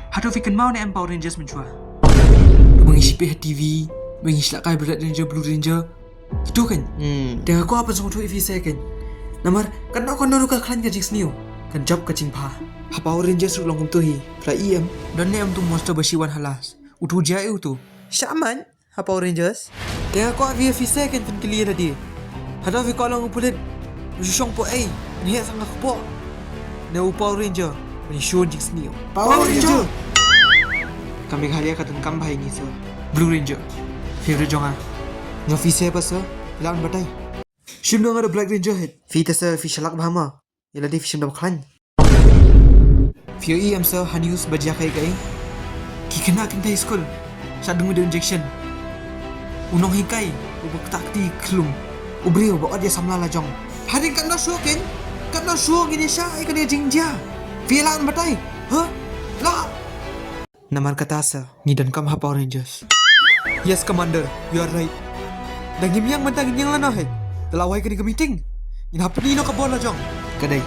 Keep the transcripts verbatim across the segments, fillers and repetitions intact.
Hato phi kynmaw ne em Power Rangers mynshwa? Ba ngi shim peit ha T V, ba ngi shim kai Black Ranger, Blue Ranger. Kito kan. Hmm. Te nga kwah pynsngewthuh ïa phi seh kan. Namar katno katno ruh ka khlaiñ ka jingsniew, kan jop ka jingbha. Ha Power Rangers ruh long kumto hi. Phla em. Don ne em uto u monster ba shu wan ha last? Uto u jia uto. Shaman. Ha Power Rangers. Te nga kwah ïa phi seh kan, phin kylli lade. Hato phi kwah long u pulit? U shu shong poi ei? Ngi heh sa nga kpoh. Ne u Power Ranger? Ngi shun jingsniew. Power Ranger! Ka Meghalaya ka donkam bha ïa ngi seh. Blue Ranger. Favorite jong nga. Jong phi seh ba seh. Lah ban batai. Shim nong nga da Black Ranger hit. Phi te seh phi shalak bha ma. Ïa lade phi shim da ba khlaiñ. Phi ïohi em seh ha news ba jia kaei kaei? Ki khynnah kynthei skul shah dung da injection. U nonghikai uba ktah kti khlum. U briew uba ot ïa samla la jong. Hadien katno shuh kin? Katno shuh ngin ïa shah ïa kane ka jingjia? Phi lah ban batai? Huh? Lah! Namar kata seh ngi donkam ha Power Rangers. Yes, Commander, you are right. Da ngim ïeng mynta ngin ïeng lano hei? Da la wai kane ka meeting. Ngin hap pyni noh ka bor la jong. Ka dei.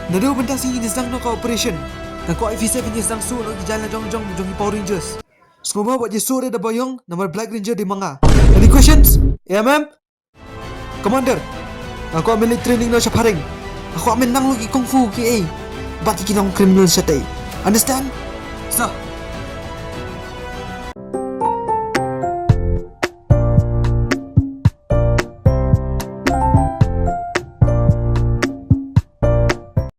Naduh mynta sngi ngin ïa sdang noh ka operation. Nga kwah ïa phi seh phin ïa sdang shuh noh ki jaiñ la jong jong jong ki Power Rangers. Sngewbha wat ïa shu rit da ba ïong namar Black Ranger dei ma nga. Any questions? M M? Commander, nga kwah men leit training noh sha phareng. Nga kwah men nang lok ki kung fu kiei. Bad ki long criminal shatei. Understand? Sir.